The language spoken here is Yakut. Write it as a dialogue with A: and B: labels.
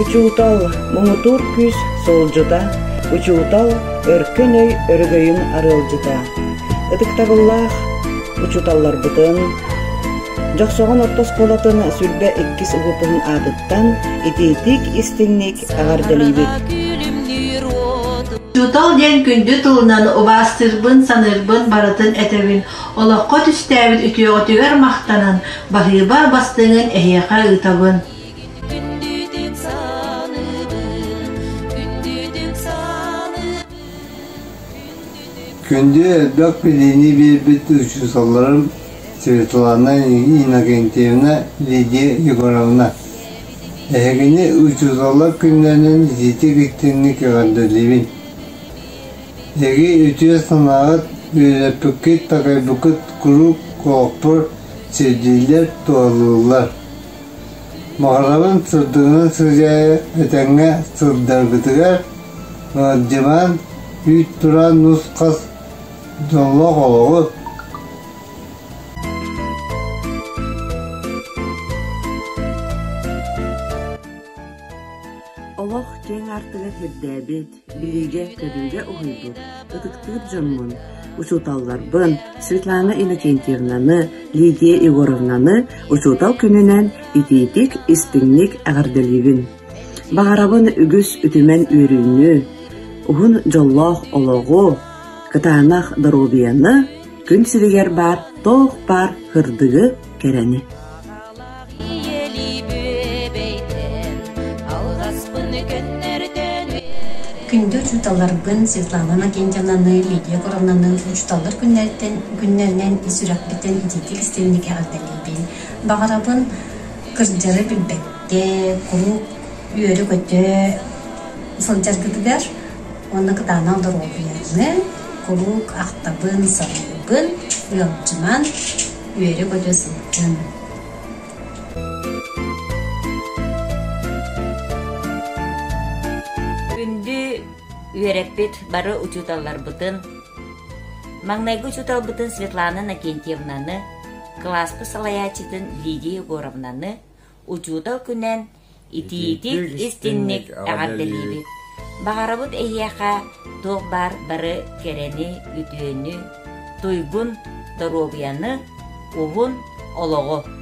A: Учуутал, муҥутуур күүс суолдьута, учуутал, өркөн өй өрөгөйүн арыалдьыта. Ытыктабыллаах учууталларбытын, Дьохсоҕон орто оскуолатын сүрбэ иккис выпуһун аатыттан итиитик истиҥник эҕэрдэлиибит.
B: Учуутал диэн күндү тылынан убаастыырбын, саныырбын барытын этэбин. Олоххо түстээбит үтүөҕүтүгэр махтанан, баһыыба бастыҥын эһиэхэ ыытабын.
C: Күндү элбэх билиини биэрбит учууталларым Светлана Иннокентьевна, Лидия Егоровна. Эһигини учууталлар күннэринэн итиитик истиҥник эҕэрдэлиибин. Эһиги үтүө санааҕыт, үөрэппиккит, такайбыккыт куруук олохпор сирдииллэр, туһалыыллар. Баҕарабын сырдыгынан сыдьаайа этэҥҥэ сылдьаргытыгар, ыалдьымаан, үүт тураан нус-хас дьоллоох олоҕу!
A: Олох киэҥ аартыга сирдээбит, билиигэ-көрүүгэ уһуйбут ытыктыыр дьоммун, учууталларбын Светлана Иннокентьевнаны, Лидия Егоровнаны учуутал күнүнэн итиитик, истиҥник эҕэрдэлиибин. Баҕарабын үгүс үтүмэн үөрүүнү, уһун дьоллоох олоҕу, кытаанах доруобуйаны, күн сиригэр баар туох баар сырдыгы, кэрэни.
D: Күндү учууталларбын Светлана Иннокентьевнаны, Лидия Егоровнаны учууталлар күннэриттэн күннэринэн ис сүрэхпиттэн итиитик истиҥник эҕэрдэлиибин. Баҕарабын кырдьары билбэккэ, куруук үөрэ-көтө сылдьаргытыгар уонна кытаанах доруобуйаны куруук ахтабын, саныыбын, ыалдьыман, үөрэ-көтө сылдьын.
E: Күндү үөрэппит бары учууталларбытын, маҥнайгы учууталбытын Светлана Иннокентьевнаны, кылааспыт салайааччытын Лидия Егоровнаны учуутал күнэн итиитик истинник эҕэрдэлиибит. Баҕарабыт эһиэхэ туох баар бары кэрэни, үтүөнү, туйгун доруобуйаны, уһун олоҕу!